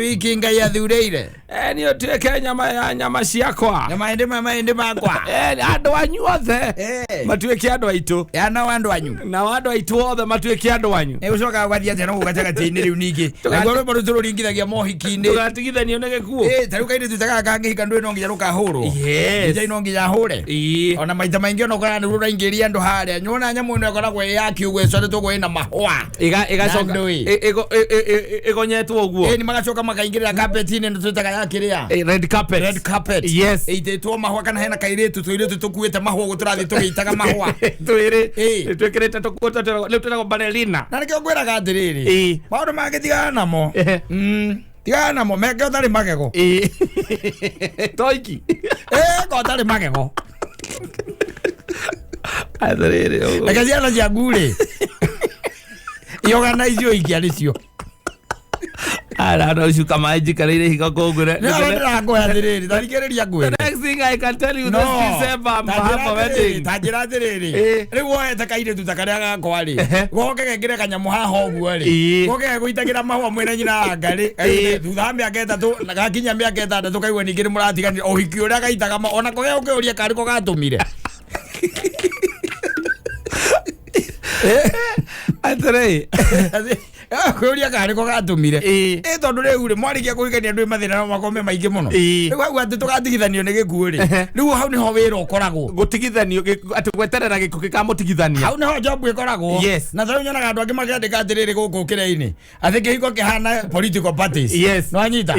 Wiki Ngai athurĩire. Nĩ ũtuĩke nyama ya nyama ciakwa. Na mahĩndĩ ma mahĩndĩ makwa. Andũ anyu othe matuĩke andũ aitũ. Ya nao andũ anyu. Nao andũ aitũ othe matuĩke andũ anyu. Nĩ gũcokaga gũgathiĩ atĩa no gatagatĩ-inĩ rĩu ningĩ. Naguo rwĩmbo rũu tũrũringithagia mohiki-inĩ. Tũgatigithanio nĩ gĩkuũ. Ta rĩu kairĩtu ta gaka kangĩhika ndũĩ no nginya rũkahũrwo. Yes. DJ no nginya ahũre. Ona maita maingĩ ona ũkoraga nĩ rũraingĩria andũ harĩa. Nyona nyamũ ĩno ĩkoragwo ĩ ya kiugo ĩcoretwo ũguo ĩna mahũa. Igacoka Na ndũĩ. Ĩgonyetwo ũguo. Ĩ, nĩ magacoka makaingĩrĩra carpet-inĩ ĩno twĩtaga ya kĩrĩa. Red carpet. Red carpet. Yes. Ĩitĩtwo mahũa kana hena kairĩtu tũirĩtu tũkuĩte mahũa ũguo tũrathiĩ tũgĩitaga mahũa. Twĩrĩ. Ĩ. Twĩkĩrĩte tũkuo rĩu twĩtagwo ballerina. Na nĩkĩo ngwĩraga atĩrĩrĩ. Maũndũ mangĩ tigana namo. Tigana namo meke ũtarĩ magego. Toiki. Ka ũtarĩ magego. Atĩrĩrĩ ũguo. Reke ciana ciaku rĩ. Iorganize ũhiki arĩ cio. Ara no cuka maĩ njikarĩire ihiga kũngũre. Nĩ arĩa ndĩrakũhe atĩrĩrĩ, ta thikĩrĩria ngwĩre. The next thing I can tell you No. this December I'm Ta have njĩra a atĩrĩrĩ, wedding. ta njĩra atĩrĩrĩ. Rĩu woete kairĩtu ta karĩa gakwa rĩ, goke gekĩre kanyamũ haha ũguo rĩ, goke gegũitagĩra mahũa mwĩna nyina anga rĩ, thutha wa mĩaka 3 na gakinya mĩaka 6 kaigua ningĩ nĩ mũratiganire, ũhiki ũrĩa gaitaga ona ko ũkĩũria karĩ ko gatũmire. Atĩrĩ. Kwĩũria karĩ ko gatũmire. Ĩ tondũ rĩu rĩ, mwarĩkia kũhikania ndũĩ mathĩna no makorwo me maingĩ mũno. Rĩu hau atĩ tũgatigithanio nĩ gĩkuũ rĩ, rĩu hau nĩho wĩra ũkoragwo. Gũtigithanio, atĩ gweterera gĩkuũ gĩkamũtigithania. Hau nĩho job ĩkoragwo. Yes. Na tarĩu nyonaga andũ angĩ makĩandĩka atĩrĩrĩ gũkũ kĩrĩa-inĩ, atĩ kĩhiko kĩhana political parties. Yes. Nĩwanyita?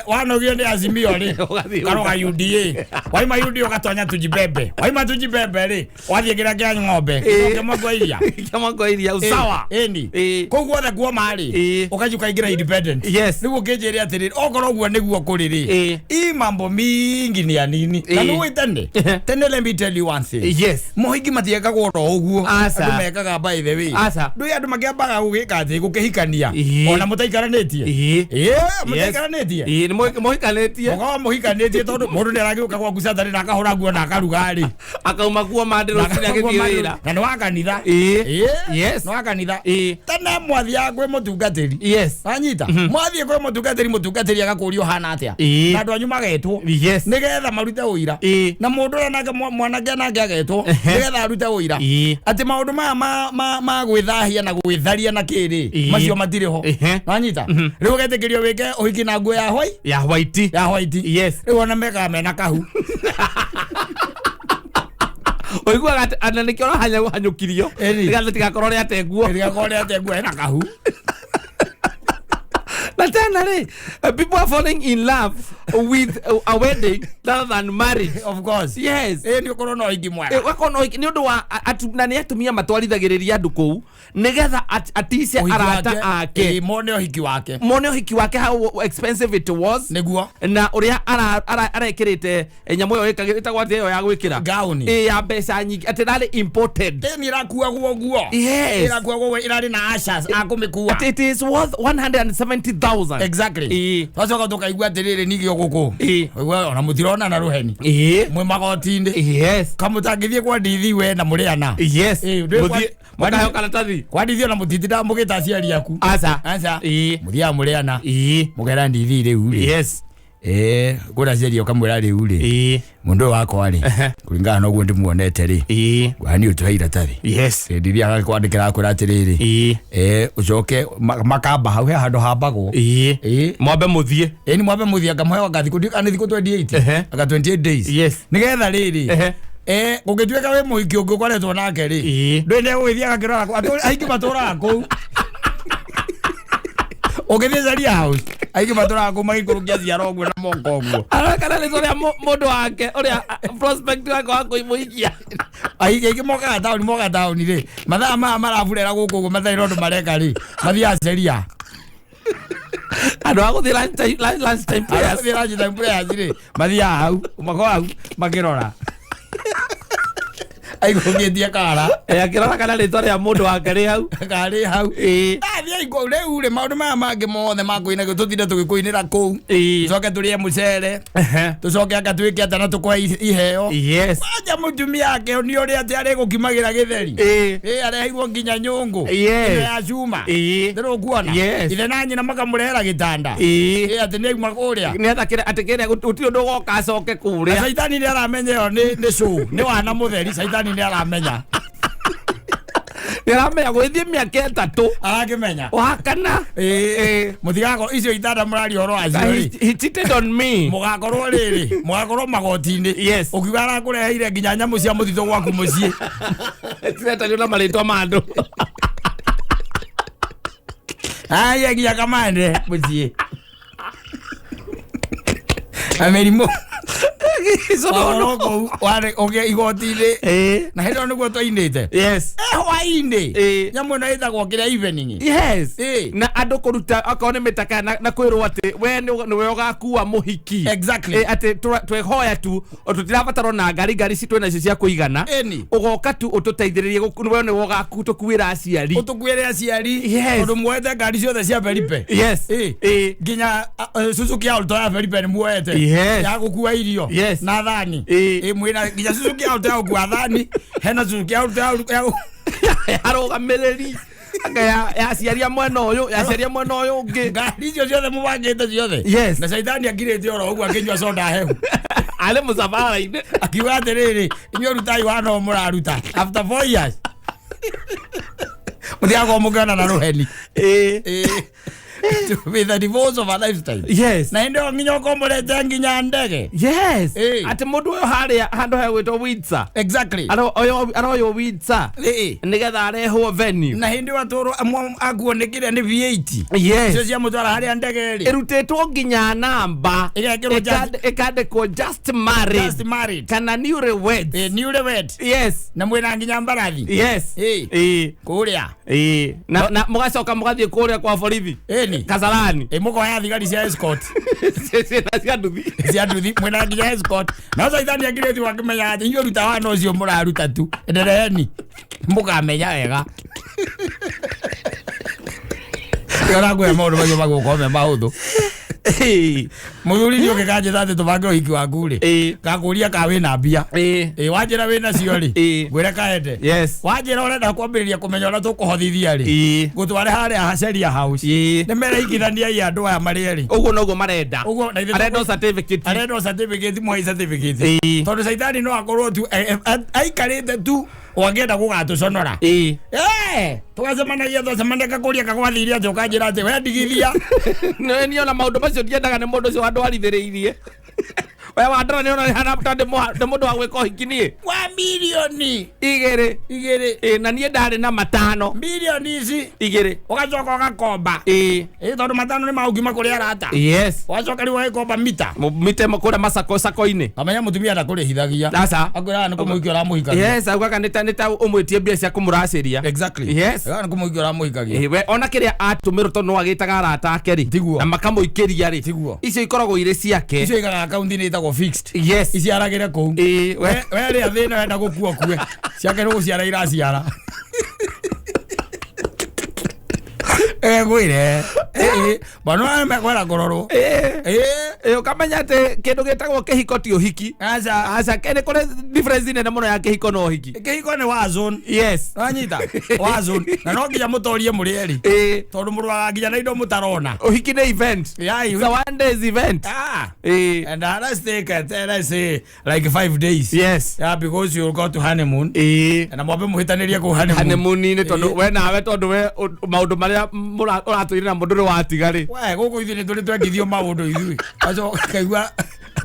Wanogio nĩ Azimio rĩ, Ũgathiĩ ũkaroga UDA. Waima UDA ũgatonya Tujibembe. Waima Tujibembe rĩ, wathiĩ kĩrĩa kĩa ng'ombe. Kĩama kwa iria. Kĩama kwa iria, usawa. Ĩni. Kũu guothe kuoma rĩ, ũgathiĩ ũkaingĩra independent. Yes. Rĩu ũkĩnjĩre atĩrĩrĩ, okorwo ũguo nĩguo kũrĩ rĩ, hii mambo mingi ni ya nini? Na nĩũĩ tene? Tene let me tell you one thing. Yes. Mohiki matiekagwo oro ũguo. Aca. Andũ mekaga by the way. Aca. Ndũĩ andũ makĩambaga gũgĩka atĩ gũkĩhikania. Ona mũtaikaranĩtie. Mũtaikaranĩtie. Nĩ mũhikanĩtie. Mũkorwo mũhikanĩtie tondũ mũndũ nĩ aragĩũka gwaku Saturday na akahũra nguo na akaruga rĩ. Akauma kuo Monday rũcinĩ agĩthiĩ wĩra. Na nĩ wa kanitha. Yes. Nĩ wa kanitha. Tene mwathiaga kwĩ mũtungatĩri. Yes. Wanyita? Mwathiĩ kwĩ mũtungatĩri, mũtungatĩri agakũria ũhana atĩa. Na andũ anyu magetwo. Yes. Nĩgetha marute ũira. Na mũndũ ũrĩa nake mwanake nake agetwo. Nĩgetha arute ũira. Atĩ maũndũ maya ma gwĩthahia na gwĩtharia na kĩrĩ, macio matirĩ ho. Wanyita? Rĩu ũgetĩkĩrio wĩke ũhiki na nguo ya white. Ya white. Ya white. Yes. Rĩu ona mekaga mena kahu. Ũiguaga atĩ ana nĩkĩo ũrahanyũkirio. Nĩgetha tigakorwo rĩ ate nguo. Tigakorwo rĩ ate nguo ena kahu. Na tena rĩ, people are falling in love with a wedding rather than marriage. Of course. Yes. Nĩ ũkorwo na ũhiki mwega. Ũgakorwo na ũhiki nĩ ũndũ wa na nĩ atumia matwarithagĩrĩria andũ kũu nĩgetha atice Ũhiki arata wake, ake. Mone ũhiki wake. Mone ũhiki wake how expensive it was. Nĩguo. Na ũrĩa arekĩrĩte nyamũ ĩyo ĩtagwo atĩa ĩyo ya gwĩkĩra? Gauni. Ya mbeca nyingĩ atĩ ĩrarĩ imported. Ĩni ĩrakuagwo ũguo. Yes. Ĩrakuagwo ũguo ĩrarĩ na ushers a kũmĩkua. Atĩ it is worth 170,000. Exactly. Twacoka tũkaigua atĩrĩrĩ ningĩ gũkũ. Ũigua ona mũtironana rũheni. Mwĩ magoti-inĩ. Yes. Kamũtangĩthiĩ kwa ndithi we na mũrĩ ana. Yes. Ndũĩ Mũthiĩ mũkaheo karatathi. Kwa ndithi ona mũtitindaga mũgĩta aciari aku. Aca. Aca. Mũthiaga mũrĩ ana. Mũkera ndithi rĩu rĩ. Yes. Kwĩra aciari ũkamwĩra rĩu rĩ. Mũndũ ũyũ wakwa rĩ. Kũringana na ũguo ndĩmuonete rĩ. Ngwani ũtũhe iratathi. Yes. Ndithi agakwandĩkĩra akwĩra atĩrĩrĩ. Ũcoke makamba hau he handũ hambagwo. Mwambe mũthiĩ. Nĩ mwambe mũthiĩ akamũhe anga thikũ ndiũĩ kana nĩ thikũ 28. Anga 28 days. Yes. Nĩgetha rĩrĩ. Ũngĩtuĩka wĩ mũhiki ũngĩ ũkoretwo nake rĩ. Ndũĩ nĩ egũgĩthiĩ agakĩrora kũu. Aingĩ matũraga kũu. Ũngĩthiĩ Zaria House, aingĩ matũraga kũu magĩikũrũkia ciara ũguo na moko ũguo. Areka na rĩtwa rĩa mũndũ wake, ũrĩa, prospect wake wa kũmũhikia. Aingĩ aingĩ mokaga taũni, mokaga taũni rĩ, mathaa maya maraburera gũkũ ũguo matarĩ na ũndũ mareka rĩ, mathiaga Zaria. Andũ a gũthiĩ lunch time, lunch time prayers. Andũ a gũthiĩ lunch time prayers rĩ, mathiaga hau, makoragwo hau makĩrora. Aigũkĩtie kara. Akĩrora kana rĩtwa rĩa mũndũ wake rĩ hau. Karĩ hau. Athiĩ kũu rĩu rĩ, maũndũ maya mangĩ mothe ma kũina, tũtinde tũgĩkũinĩra kũu, tũcoke tũrĩe mũcere, tũcoke anga twĩke atĩa na tũkũhe iheo. Wanja mũtumia ake nĩ ũrĩa atĩ arĩ gũkimagĩra gĩtheri. Ĩ areheirwo nginya nyũngũ ĩno ya cuma. Ndĩrũkuona. Ithe na nyina makamũrehera gĩtanda. Ĩ atĩ nĩ auma kũrĩa. Nĩ athakĩre atĩ kĩrĩa gũtirĩ ũndũ ũgoka acoke Na kũrĩa. Caitani nĩ aramenya ĩyo nĩ show, nĩ wana mũtheri. Caitani nĩ aramenya. Nĩ aramenya gũgĩthiĩ mĩaka 3. Arakĩmenya. Wa kana. Ĩ mũtigakorwo icio itanda mũraria ũhoro wacio rĩ. He cheated on me. Mũgakorwo rĩrĩ, mũgakorwo magoti-inĩ. Ũkiuga arakũreheire nginya nyamũ cia mũtitũ gwaku mũciĩ. Ciretanio na marĩtwa ma andũ. Aya nginya kamande mũciĩ na mĩrimũ. Wakorwo kũu warĩ ũgĩ igoti-inĩ. Na hĩndĩ ĩyo nĩguo twainĩte. Hwaĩ-inĩ. Nyamũ ĩno ĩtagwo kĩrĩa, evening. Na andũ kũruta okorwo nĩ mĩtaka na kwĩrwo atĩ we nĩwe ũgakua mũhiki. Atĩ twehoya tu tũtirabatarwo na ngari, ngari ci twĩna nacio cia kũigana. Ũgoka tu ũtũteithĩrĩrie we nĩwe ũgatũkuĩra aciari. Ũtũkuĩre aciari. Tondũ muoete ngari ciothe cia Felipe. Nginya Suzuki Alto ya Felipe nĩ muoete. Ya gũkua irio. Na thani. Mwĩna nginya Suzuki Alto ya gũkua thani. Hena Suzuki Alto ya Arũgamĩrĩri. Anga ya aciari a mwena ũyũ, ya aciari a mwena ũyũ ũngĩ. Ngari icio ciothe mũbangĩte ciothe. Na caitani akirĩte oro ũguo akĩnyua soda hehu. Arĩ mũcabara-inĩ. Akiuga atĩrĩrĩ, inyuĩ rutai wana ũyũ mũraruta after 4 years mũtigakorwo mũkĩona na rũheni. With the divorce of a lifetime. Na hĩndĩ ĩyo nginya ũkomborete nginya ndege. Atĩ mũndũ ũyũ harĩa handũ hegwĩtwo Windsor. Aroywo Windsor. Nĩgetha arehwo venue. Na hĩndĩ ĩyo atũrwo akuo nĩ kĩrĩa nĩ V8. Icio cia mũtwara harĩa ndege rĩ. Ĩrutĩtwo nginya namba. Ĩgekĩrwo Ĩkandĩkwo just married. Just married. Kana newly wed. Newly wed. Na mwĩna nginya mbarathi. Kũrĩa. Na mũgacoka mũgathiĩ kũrĩa kwa borithi. Kasarani. Mũkoya thigari cia escort. Ciĩna cia nduthi. Cia nduthi, mwĩna nginya escort. Na caitani akirĩti wakĩmenya atĩ inyuĩ ruta wana ũcio mũraruta tu. Endereeni. Mũkamenya wega. Ũrakwĩra maũndũ macio magũkorwo me mahũthũ. Mũthuri nĩ ũngĩkanjĩta atĩ tũbange ũhiki waku rĩ. Ngakũria ka wĩna mbia. Wanjĩra wĩna cio rĩ. Ngwĩre kaende. Wanjĩra ũrenda kwambĩrĩria kũmenya ũrĩa tũkũhothithia rĩ. Ngũtware harĩa Sheria House. Nĩ mereigithania i andũ aya marĩ erĩ. Ũguo noguo marenda. Ũguo, na ithuĩ Arenda certificate. Arenda certificate, mwahi certificate. Tondũ caitani no akorwo tu aikarĩte tu wangĩenda gũgatũconora. Tũgacemanagia, twacemania ngakũria kagwathire atĩ ũkanjĩra atĩ we ndigithia. Nĩ niĩ ona maũndũ macio ndiendaga nĩ mũndũ ũcio wandwarithĩrĩirie. We wandora nĩ ona hana ta ndĩ mũndũ wa gwĩka ũhiki niĩ. Wa mirioni igĩrĩ. Igĩrĩ. Na niĩ ndarĩ na 5. Mirioni ici igĩrĩ. Ũgacoka ũgakomba. Tondũ 5 nĩ maũngima kũrĩ arata. Ũgacoka rĩu ũgagĩkomba mita. Mita ĩmwe kũrĩa macako sako-inĩ. Kamenya mũtumia ndakũrĩhithagia. Aca. Akwĩraga nĩ kũmũhikia ũramũhikagia. Augaga nĩ ta ũmwĩtie mbia cia kũmũracĩria. Augaga nĩ kũmũhikia ũramũhikagia. We ona kĩrĩa atũmĩrwo tondũ no agĩtaga arata ake rĩ. Tiguo. Na makamũikĩria rĩ. Tiguo. Icio ikoragwo irĩ ciake. Icio igaga akaunti-inĩ ĩtagwo fixed. Iciaragĩre kũu. We. We rĩa thĩna wenda gũkua kue. Ciake nĩ gũciara iraciara. Ngwĩre. Bwana aya mekwenda kũrorwo. Ũkamenya atĩ kĩndũ gĩtagwo kĩhiko ti ũhiki. Aca. Aca, nĩ kũrĩ difference nene mũno ya kĩhiko na ũhiki. Kĩhiko nĩ war zone. Wanyita? War zone. Na no nginya mũtorie mũrĩ erĩ. Tondũ mũrũaga nginya na indo mũtarona. Ũhiki nĩ event. Yeah, It's a one days event. And let's take it, let's say like 5 days. Yeah, because you go to honeymoon. Na mwambe mũhĩtanĩrie kũu honeymoon. Honeymoon-inĩ tondũ we nawe tondũ we maũndũ marĩa ũratũire na mũndũ nĩ watiga rĩ. We, gũkũ ithuĩ nĩ tũrĩ twekithio maũndũ ithuĩ. Aco kaigua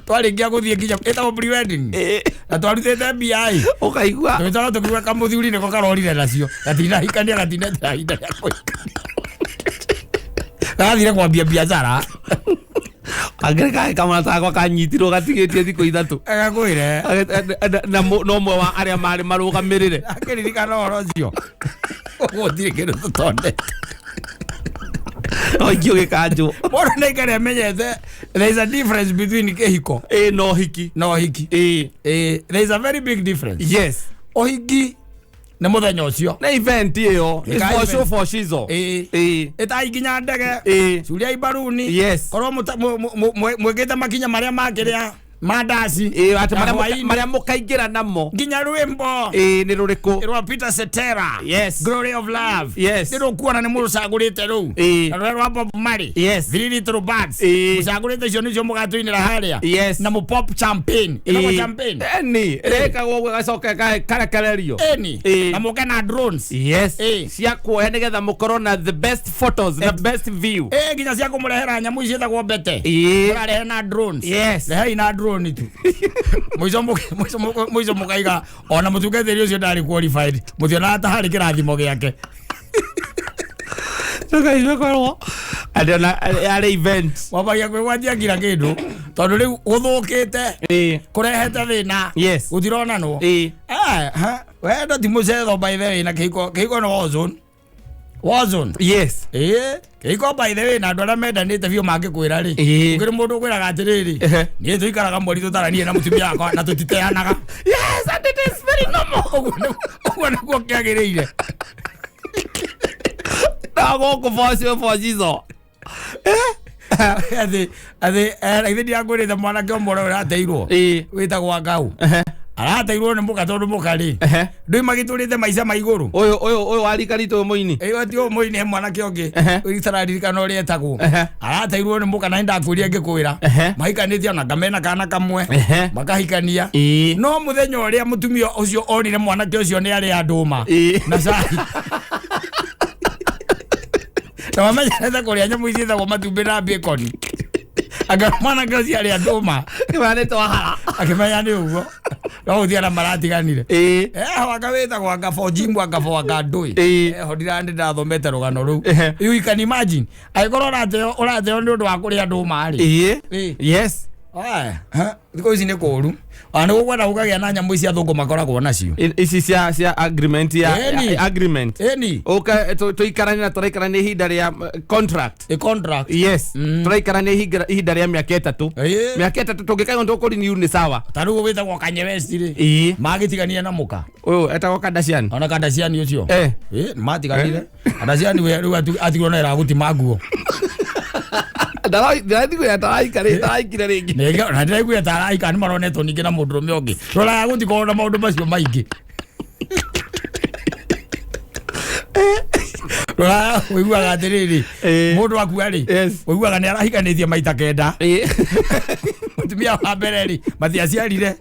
twarĩkia gũthiĩ nginya ĩtagwo pre-wedding. Na twarutĩte mbia ĩ. Ũkaigua. Tũgĩcoka tũkiuga kamũthuri nĩko karorire nacio. Gatinahikania, gatinetera ihinda rĩa kũhikania. Garathire kwambia biacara. Angĩrĩ kaĩ kamwana gakwa kanyitirwo gatigĩtie thikũ 3. Agakwĩre. Na no ũmwe wa arĩa marĩ marũgamĩrĩre. Akĩririkana ũhoro ũcio. Gũtirĩ kĩndũ tũtondete. Oikio gĩkanjũ. Mũndũ nĩ aikare amenyete there is a difference between kĩhiko na ũhiki. Na ũhiki. There is a very big difference. Ũhiki nĩ mũthenya ũcio. Nĩ event ĩyo. Ĩka It's for event. show for shizo. Ĩĩ. Ĩĩ. Ĩtai nginya ndege. Ĩĩ. Curia mbaruni. Yes. Korwo mwĩkĩte makinya marĩa makĩrĩa mandaci. Ĩĩ, atĩ Ya marĩa hwaĩ-inĩ. marĩa mũkaingĩra namo. Nginya rwĩmbo. Ĩĩ, nĩ rũrĩkũ? Rwa Peter Cetera. Yes. Glory of Love. Yes. Nĩ rũkuona nĩ mũrũcagũrĩte rũu. Ĩĩ. Na rũrĩa rwa Bob Marley. Yes. Three Little Birds. Ĩĩ. Mũcagũrĩte icio nĩcio mũgatũinĩra harĩa. Yes. Na mũ pop champagne. Ĩtagwo Ĩĩ. champagne. Ĩni, ĩrĩkagwo ũguo ĩgacoka ĩkarekererio. Ĩni. Ĩĩ. Na mũke na drones. Yes. Ĩĩ. Cia kuoya nĩgetha mũkorwo na the best photos, the best view. Ĩĩ, nginya cia kũmũrehera nyamũ ici ciĩtagwo mbete. Ĩĩ. Mũrarehe na drones. Yes. Rehei na drone tu. Mũico mũico mũkaiga ona mũtungatĩri ũcio ndarĩ qualified. Mũtionaga ta harĩ kĩrathimo gĩake. Tũkaigua korwo atĩ ona yarĩ event. Wambagia kwĩgwatia nginya kĩndũ tondũ rĩu gũthũkĩte Ĩĩ. kũrehete thĩna. Yes. Gũtironanwo. Ĩĩ. Wendo ti mũcetho by the way na kĩhiko kĩhiko nĩ war zone. War zone. Yes. Ĩĩ, kĩhiko by the way na andũ arĩa mendanĩte biũ mangĩkwĩra rĩ. Ĩĩ. Gũkĩrĩ mũndũ ũkwĩraga atĩrĩrĩ, Ehe. niĩ tũikaraga mweri tũtaraniĩ na mũtumia wakwa na tũtiteanaga. Yes, and it is very normal. Ũguo nĩguo kĩagĩrĩire. Na gũkũ for show for shizo. Atĩ atĩ ithe ndirakwĩrĩte mwanake ũmwe ũrĩa ũrateirwo Ĩĩ. wĩtagwo Ngau. Ehe. Arateirwo nĩ mũka tondũ mũka rĩ Ehe. ndũi magĩtũrĩte maica ma igũrũ. Ũyũ ũyũ ũyũ wa rika ritũ ũyũ mũini. Ĩyo ti ũyũ mũini he mwanake ũngĩ Ehe. itararirikana ũrĩa etagwo. Ehe. Arateirwo nĩ mũka na nĩndakwĩrire ngĩkwĩra. Ehe. Mahikanĩtie ona ngamena kana kamwe. Ehe. Makahikania. Ĩĩ. No mũthenya ũrĩa mũtumia ũcio onire mwanake ũcio nĩ arĩa ndũma. Ĩĩ. Na cai. Na mamenyerete kũrĩa nyamũ ici ciĩtagwo matumbĩ na bacon. Anga mwanake ũcio arĩa ndũma. Kĩmanĩte wahara. Akĩmenya nĩ ũguo. No gũthiĩ na maratiganire. Ĩĩ. Eho anga wĩtagwo anga for Jim anga for anga ndũĩ. Ĩĩ. Eho ndirandĩ ndathomete rũgano rũu. Ehe. You can imagine. Angĩkorwo ũrateo ũrateo nĩ ũndũ wa kũrĩa ndũma rĩ. Ĩĩ. Ĩĩ. Yes. Aya, ha, thikũ ici nĩ kũũru. Ona nĩ gũkwenda gũkagĩa na nyamũ ici athũngũ makoragwo nacio. Ici cia cia agreement ya Ĩni. ya- agreement. Ĩni. Ũka tũikaranie na tũraikarania ihinda rĩa contract. A contract. Yes. Tũraikarania ihinda rĩa mĩaka ĩtatũ. Ĩĩ. Mĩaka ĩtatũ tũngĩkaigua tũkũrenew nĩ sawa. Ta rĩu wĩtagwo Kanye West rĩ. Ĩĩ. Magĩtigania na mũka. Ũyũ etagwo Kardashian. Ona Kardashian ũcio. Eh. Ĩĩ, nĩmatiganire. Kardashian we rĩu atigirwo na ĩragũtima nguo. Ndĩrathiguire taraikire rĩngĩ. Nĩngĩ na ndĩraiguire ta araika nĩ maronetwo ningĩ na mũndũrũme ũngĩ. Rora gũtikorwo na maũndũ macio maingĩ. Rora ũiguaga atĩrĩrĩ, Ĩĩ. mũndũ akua rĩ, Yes. ũiguaga nĩ arahikanĩtie maita kenda. Ĩĩ. Mũtumia wa mbere rĩ, matiaciarire.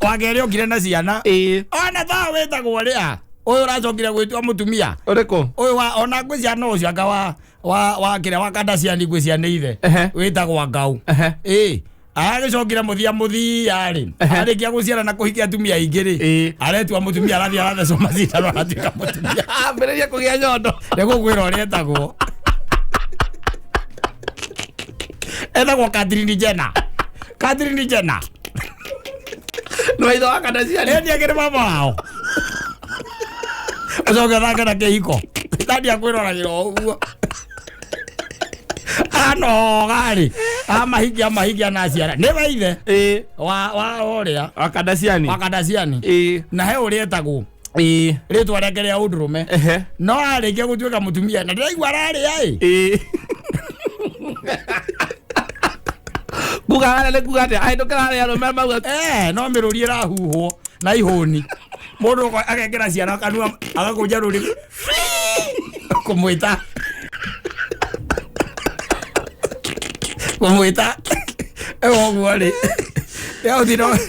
Wa kerĩ okire na ciana. Ĩĩ. Ona thaa wĩtagwo rĩa, ũyũ ũracokire gwĩtua mũtumia. Ũrĩkũ? Ũyũ wa ona ngwĩ ciana ũcio anga wa wa wa kĩrĩa wa Kardashian ngwĩ ciana ithe. Ehe. Wĩtagwo Ngau. Ehe. Ĩĩ. Agĩcokire mũthia mũthia rĩ, arĩkia gũciara na kũhikia atumia aingĩ rĩ, Ĩĩ. aretua mũtumia arathiĩ arathecwo macindano aratuĩka mũtumia. Ambĩrĩria kũgĩa nyondo. Nĩgũkwĩra ũrĩa etagwo. Etagwo Catherine Jenner. Catherine Jenner. Nĩ waitho wa Kardashian. Ĩĩ akĩrĩ mama wao. Ũcoke ũthake na kĩhiko. Tani akwĩroragĩra o ũguo. Anoga rĩ, amahikia amahikia na aciara. Nĩ we ithe Ĩĩ. wa wa ũrĩa Wa Kardashian. wa Kardashian. Ĩĩ. Na he ũrĩa etagwo Ĩĩ. rĩtwa rĩake rĩa ũndũrũme. Ehe. No arĩkia gũtuĩka mũtumia na ndĩraigua ararĩa ĩ. Ĩĩ. Kuga harĩa nĩ kuga atĩa? Ahĩtũkĩra harĩa arũme mauga No mĩrũri ĩrahuhwo na ihũni. Mũndũ agekĩra ciana kanua agakũnja rũrĩmĩ kũmwĩta kũmwĩta ũguo rĩ ĩo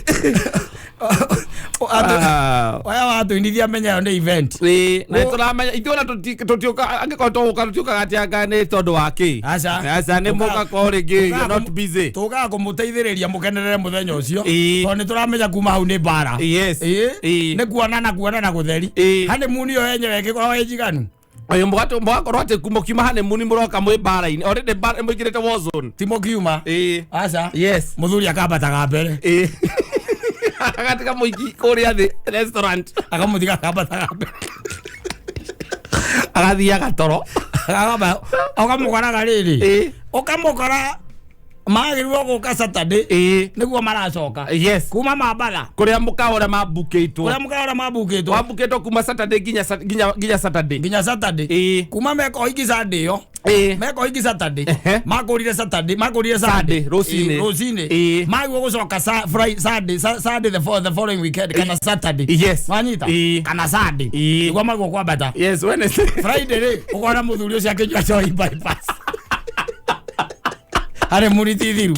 Oya watũinithia menya ĩyo nĩ event. Ĩĩ, na nĩtũramenya ithuĩ ona tũtiũka angĩkorwo tũgũka tũtiũkaga atĩ anga nĩ tondũ wa kĩ. Aca. Aca nĩ mũgakorwo rĩngĩ you're not busy. Tũkaga kũmũteithĩrĩria mũkenerere mũthenya ũcio. Ĩĩ. Tondũ nĩtũramenya kuma hau nĩ mbara. Yes. Ĩĩ. Ĩĩ. Nĩ kuonana kuonana gũtheri. Ĩĩ. Honeymoon ĩyo yenyewe ĩngĩkorwo ĩ njiganu. Oyo mũgakorwo atĩ mũkiuma honeymoon mũroka mwĩ mbara-inĩ already mũingĩrĩte war zone. Ti mũkiuma. Ĩĩ. Aca. Yes. Mũthuri akambataga mbere. Ĩĩ. Agatiga mũingĩ kũrĩa thĩ restaurant. Akamũtiga akambataga mbere. Agathiaga toro. Akamba ũkamũkoraga rĩrĩ. Ĩĩ. Ũkamũkora Magĩrĩirwo gũka Saturday. Nĩguo maracoka. Yes. Kuma Mambatha. Kũrĩa mũkawa ũrĩa mambukĩtwo. Kũrĩa mũkawa ũrĩa mambukĩtwo. Wambukĩtwo kuma Saturday nginya nginya nginya Saturday. Nginya Saturday. Kuma meka ũhiki Sunday ĩyo. Meka ũhiki Saturday. Makũrire Saturday, makũrire Sunday. Rũcinĩ. Rũcinĩ. Magĩrĩirwo gũcoka Friday, Sunday, Sunday the following weekend kana Saturday. Yes. Wanyita? Kana Sunday. Nĩguo magĩrĩirwo kwambata. Yes, Wednesday. Friday rĩ, ũkona mũthuri ũcio akĩnyua njohi bypass. Harĩ mũritithiru.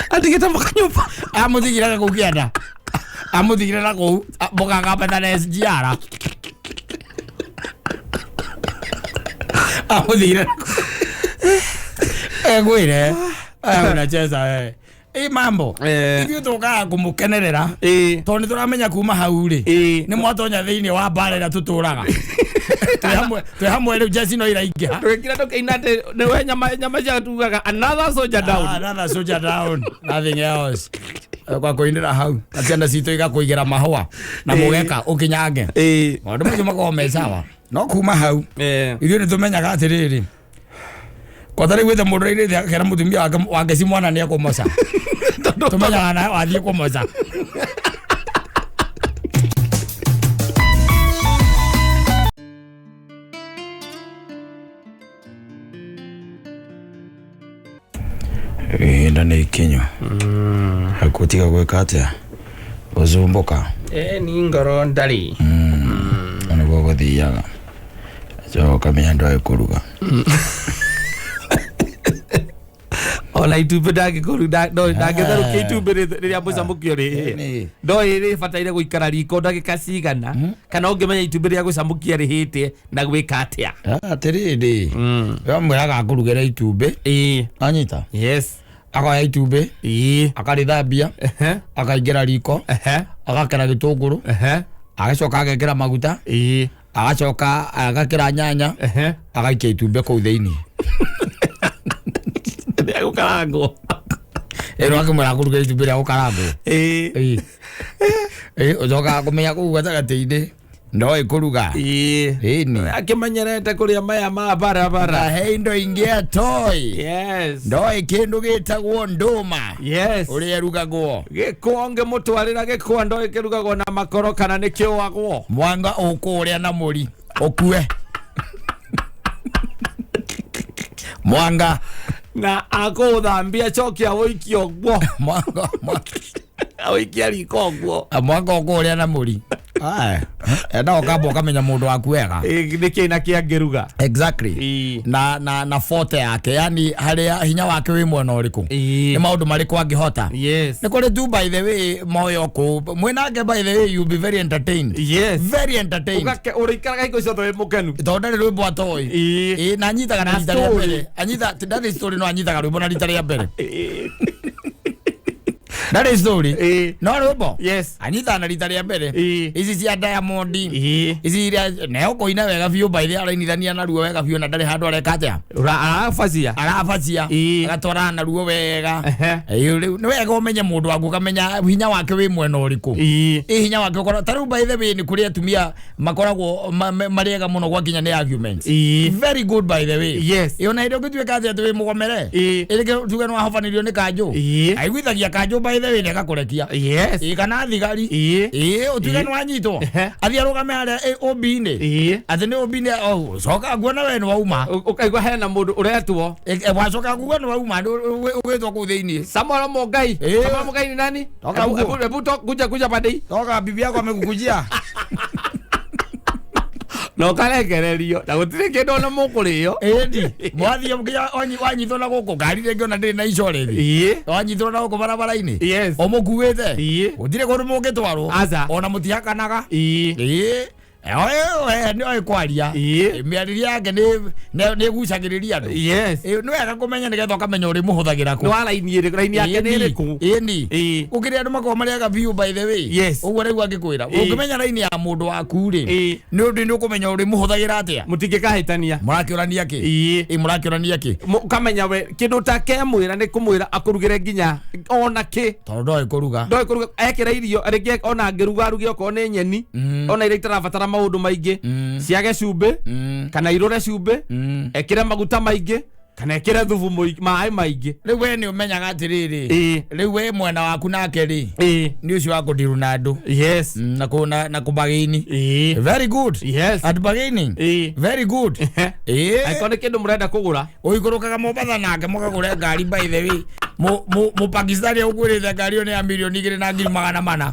Atigĩte mũkanyũmba. Amũtigire na kũu kĩanda. Amũtigire na kũu mũgakambata na SGR. Amũtigire na kũu. Egwĩre. Unacheza wewe. Ĩ mambo. Ithuĩ tũkaga kũmũkenerera. Tondũ nĩ tũramenya kuma hau rĩ. Nĩ mwatonya thĩinĩ wa mbara ĩrĩa tũtũraga. Twĩ hamwe rĩu jeci no iraingĩha. Tũgĩkira tũkĩina atĩ nĩwe nyama nyama cia tugaga another soldier down. Another soldier down. Nothing else. Kwa kũinĩra hau na ciana citũ igakũigĩra mahũa na mũgeka ũkinyange. Maũndũ macio makoragwo me sawa. No kuma hau ithuĩ nĩ tũmenyaga atĩrĩrĩ, kwata rĩu wĩte mũndũ ũrairĩte akera mũtumia wake wake si mwana nĩ ekũmoca. Tũmenyaga nawe wathiĩ kũmoca. Ihinda nĩ ikinyu. Hakutiga gwĩka atĩa? Gũcumbũka. Ni ngoro ndari. Nĩguo gũthiaga. Coka ũkamenya ndoĩ kũruga. Ona itumbĩ ndangĩtherũkia itumbĩ rĩrĩa mũcamũkio rĩhĩte. Ndoĩ rĩbataire gũikara riko ndagĩka cigana, kana ũngĩmenya itumbĩ rĩa gũcamũkia rĩhĩte na gwĩka atĩa. Atĩrĩrĩ, wamwĩraga akũrugĩre itumbĩ. Anyita? Yes. Akoya itumbĩ. Akarĩthambia. Akaingĩra riko. Agakera gĩtũngũrũ. Agacoka agekĩra maguta. Agacoka agakĩra nyanya. Agaikia itumbĩ kũu thĩinĩ. Rĩa gũkarangwo. Ĩno akĩmwĩra akũrugĩre itumbĩ rĩa gũkarangwo. Ũcokaga kũmenya kũu gatagatĩ-inĩ ndoĩ kũruga. Ĩni. Akĩmenyerete kũrĩa maya ma barabara. Na he indo ingĩ atoĩ. Yes. Ndoĩ kĩndũ gĩtagwo ndũma. Yes. Ũrĩa ĩrugagwo. Gĩkwa ũngĩmũtwarĩra gĩkwa ndoĩ kĩrugagwo na makoro kana nĩ kĩũagwo. Mwanga ũkũũrĩa na mũri ũkue. Mwanga na akũũthambia acoke awũikie ũguo. Mwanga awũikie riko ũguo. Mwanga ũkũũrĩa na mũri. Enda ũkamba ũkamenya mũndũ waku wega. Nĩkĩ na kĩ angĩruga. Exactly. Na na na forte yake, yani harĩa hinya wake wĩ mwena ũrĩkũ. Nĩ maũndũ marĩkũ angĩhota. Yes. Nĩ kũrĩ tu by the way moyo kũ mwĩnake by the way you be very entertained. Yes. Very entertained. Ũgake ũrĩikaraga hingo ciothe wĩ mũkenu. Tondũ ndarĩ rwĩmbo atoĩ. Na anyitaga na rita rĩa mbere. Anyita ndarĩ story no anyitaga rwĩmbo na rita rĩa mbere. Ndarĩ story. No rwĩmbo. Yes. Anyitaga na rita rĩa mbere. Ici cia Diamond. Ici iria ne ũkũina wega biũ by the arainithania naruo wega biũ na ndarĩ handũ areka atĩa. Arabacia. Arabacia. Agatwarana naruo wega. Rĩu nĩ wega ũmenye mũndũ waku ũkamenya hinya wake wĩ mwena ũrĩkũ. Hinya wake ũkorwo ta rĩu by the way nĩ kũrĩ atumia makoragwo marĩ ega mũno gwakinya nĩ arguments. Very good by the way. Yes. Ona hĩndĩ ũngĩtuĩka atĩ wĩ mũgomere. Ĩrĩke tuge nĩ wahobanĩrio nĩ kanjũ. Aiguithagia kanjũ by the way nĩ agakũrekia. Yes. Kana thigari. Ũtuĩke nĩ wanyitwo. Athiĩ arũgame harĩa OB-inĩ. Atĩ nĩ OB-inĩ coka nguona we nĩ wauma. Ũkaigua hena mũndũ ũretwo. Wacoka nguona nĩ wauma ũgĩtwo kũu thĩinĩ. Samuel Mũngai. Samuel Mũngai ni nani? Hebu kuja kuja pande hii. Toka bibi yako amekukujia. Na ũkarekererio na gũtirĩ kĩndũ ona mũkũrĩo. Ĩni mwathiĩ nginya wanyitwo na gũkũ ngari rĩngĩ ona ndĩrĩ na insurance. Wanyitwo na gũkũ barabara-inĩ. Ũmũkuĩte. Gũtirĩ kũndũ mũngĩtwarwo. Ona mũtihakanaga. Nĩ kwaria. Mĩarĩrie yake nĩ ĩgucagĩrĩria andũ. Nĩ wega kũmenya nĩgetha ũkamenya ũrĩ mũhũthagĩra kũ. Nĩ wa raini ĩrĩkũ, raini yake nĩ ĩrĩkũ. Ĩni. Gũkĩrĩ andũ makoragwo marĩ ega biũ by the way. Ũguo rĩu angĩkwĩra. Ũngĩmenya raini ya mũndũ waku rĩ, nĩ ũndũ nĩ ũkũmenya ũrĩ mũhũthagĩra atĩa. Mũtingĩkahĩtania. Mũrakĩũrania kĩ? Mũrakĩũrania kĩ? Ũkamenya we kĩndũ ũtakemwĩra nĩ kũmwĩra akũrugĩre nginya ona kĩ. Tondũ ndoĩ kũruga. Ndoĩ kũruga. Ekĩra irio rĩngĩ ona angĩruga aruge okorwo nĩ nyeni ona iria itarabatara Maũndũ maingĩ, ciage cumbĩ kana irũre cumbĩ, ekĩre maguta maingĩ kana ekĩre thubu maĩ maingĩ. Rĩu we nĩ ũmenyaga atĩrĩrĩ, rĩu we mwena waku nake rĩ, nĩ ũcio wa kũndiru na andũ. Na kũ na kũbagĩini. Very good. At bargaining. Very good. Angĩkorwo nĩ kĩndũ mũrenda kũgũra, Ũikũrũkaga Mombatha nake mũkagũre ngari. By the way, Mũpakistani ũkwĩrĩte ngari ĩyo nĩ ya 2,400,000,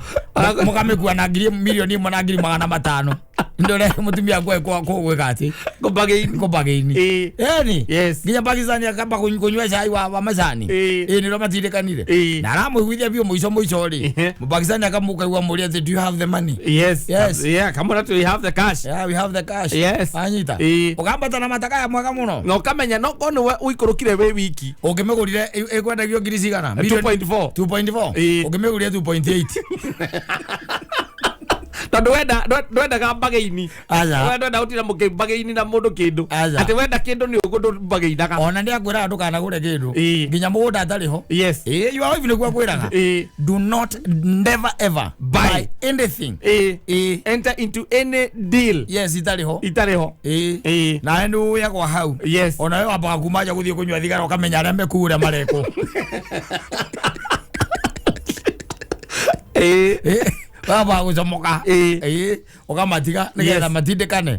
mũkamĩkua na ngiri 1,500,000. Ndore mũtumia gwĩka atĩ kũbagĩini. Kũbagĩini. Ĩni. Nginya Pakistani akamba kũnyua cai wa macani. Ĩ nĩrĩo matindĩkanire. Na aramũiguithia biũ mũico mũico rĩ, Mũpakistani akamũkaigua mũria atĩ, "Do you have the money?" Yes. Yes. Yeah, kamũra we have the cash. Yeah, we have the cash. Anyita. Ũkambata na matakaya mwega mũno. Na ũkamenya no korwo nĩwe ũikũrũkire wĩ wiki. Ũngĩmĩgũrire ĩkwendagio ngiri cigana? 2.4. 2.4. Ũngĩmĩgũrire 2.8. Tondũ wenda ndwendaga mbagĩini. Aca. We ndwenda gũtinda mũkĩmbagĩini na mũndũ kĩndũ. Aca. Atĩ wenda kĩndũ nĩ ũguo ndũmbagĩinaga. Ona nĩ akwĩraga ndũkanagũre kĩndũ nginya mũgũnda atarĩ ho. Ĩ, your wife nĩguo akwĩraga, do not, never ever buy buy anything. Enter into any deal Yes, itarĩ ho. Itarĩ ho. Nawe nĩ ũyagwo hau. Ona we wambaga kuma nja gũthiĩ kũnyua thigara, ũkamenya arĩa mekuu ũrĩa marekwo. Wambaga gũcomoka. Ũkamatiga nĩgetha matindĩkane.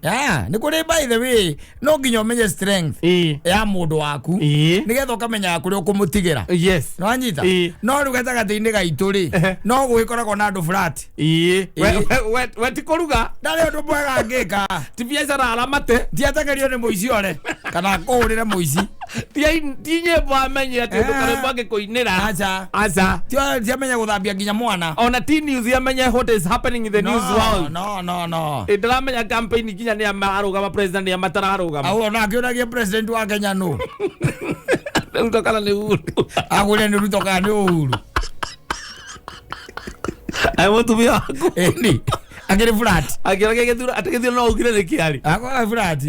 Yeah, nĩ kũrĩ, by the way, no nginya ũmenye strength ya mũndũ waku nĩgetha ũkamenya kũrĩa ũkũmũtigĩra. Nĩwanyita? No rĩu gatagatĩ-inĩ gaitũ rĩ, no gũgĩkoragwo na andũ flat. We ti kũruga. Ndarĩ ũndũ mwega angĩka. Ti biacara aramate. Ndiatengerio nĩ mũici ore kana kũhũrĩre mũici. Ti nyĩmbo amenye atĩ ũndũ karwĩmbo angĩkũinĩra. Aca. Aca. Tiamenya gũthambia nginya mwana. Ona ti news amenye what is happening in the news world. No, no, no. Ĩ, ndĩramenya campaign nginya nĩ mararũgama president, nĩ matararũgama. Au ona akĩũragia president wa Kenya nũ. Ruto kana nĩ Uhuru. Agũrĩa nĩ Ruto kana nĩ Uhuru. Ai, mũtumia waku. Ĩni akĩrĩ flat. Akĩragia gĩthura atĩ gĩthura no ugire nĩ kĩarĩ. Akoragwo flat.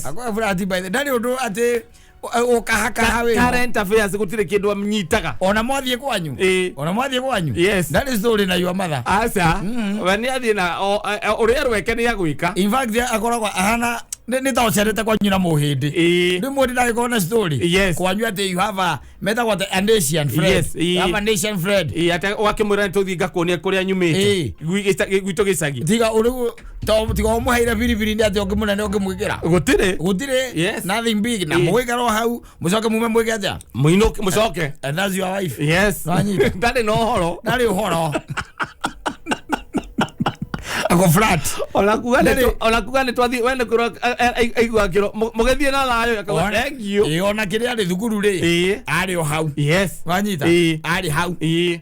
Akoragwo flat by the ndarĩ ũndũ atĩ ũkahakaha wĩ Current affairs gũtirĩ kĩndũ anyitaga. Ona mwathiĩ kwanyu. Ona mwathiĩ kwanyu. Ndarĩ story na your mother. Aca, we nĩ athiĩ na ũrĩa rweke nĩ agwĩka. In fact, akoragwo ahana nĩ ta ũcerete kwanyu na mũhĩndĩ. Rĩu mũndũ ndagĩkorwo na story kwanyu atĩ you have a metagwo atĩ an Asian friend. You have an Asian friend. Ate wakĩmwĩra nĩ tũthiĩ ngakuonia kũrĩa nyumĩte. Gwitũ gĩcagi. Tiga ũrĩu tiga ũmũheire biribiri nĩ atĩ ũngĩ mũnene ũngĩmwĩkĩra. Gũtirĩ. Gũtirĩ. Nothing big na mũgĩikara o hau, mũcoke mume mwĩke atĩa? Mũinũke mũcoke. And that's your wife. Nĩwanyita? Ndarĩ na ũhoro. Ndarĩ ũhoro, ako flat. Ona kuga nĩ ona kuga nĩ twathiĩ we nĩ kwĩrwo aigua kĩro mũgĩthiĩ na thayũ akauga thank you. Ĩ, ona kĩrĩa arĩ thukuru rĩ, arĩ o hau. Wanyita? Arĩ hau.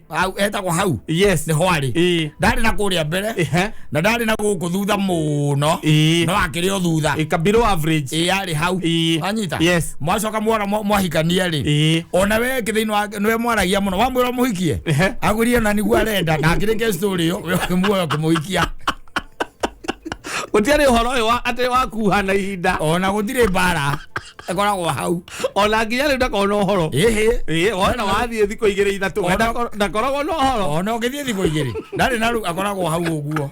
Hau etagwo hau. Nĩho arĩ. Ndarĩ na kũrĩa mbere na ndarĩ na gũkũ thutha mũno. No akĩrĩ o thutha. Ĩ, below average. Ĩ, arĩ hau. Wanyita? Yes. Mwacoka mwona mwahikania rĩ, ona we thĩinĩ wa nĩwe mwaragia mũno, wamwĩra ũmũhikie, agwĩrie ona nĩguo arenda, na akĩrĩkia story ĩyo, we ũkĩmuoya ũkĩmũhikia. Gũtiarĩ ũhoro ũyũ wa atĩ wa kuha na ihinda. Ona gũtirĩ mbara, ĩkoragwo hau. Ona nginya rĩu ndakoragwo na ũhoro. Ĩhĩ. Ĩ, wona wathiĩ thikũ igĩrĩ ithatũ, we ndakoragwo na ũhoro. Ona ũngĩthiĩ thikũ igĩrĩ ndarĩ na rĩu, akoragwo hau ũguo.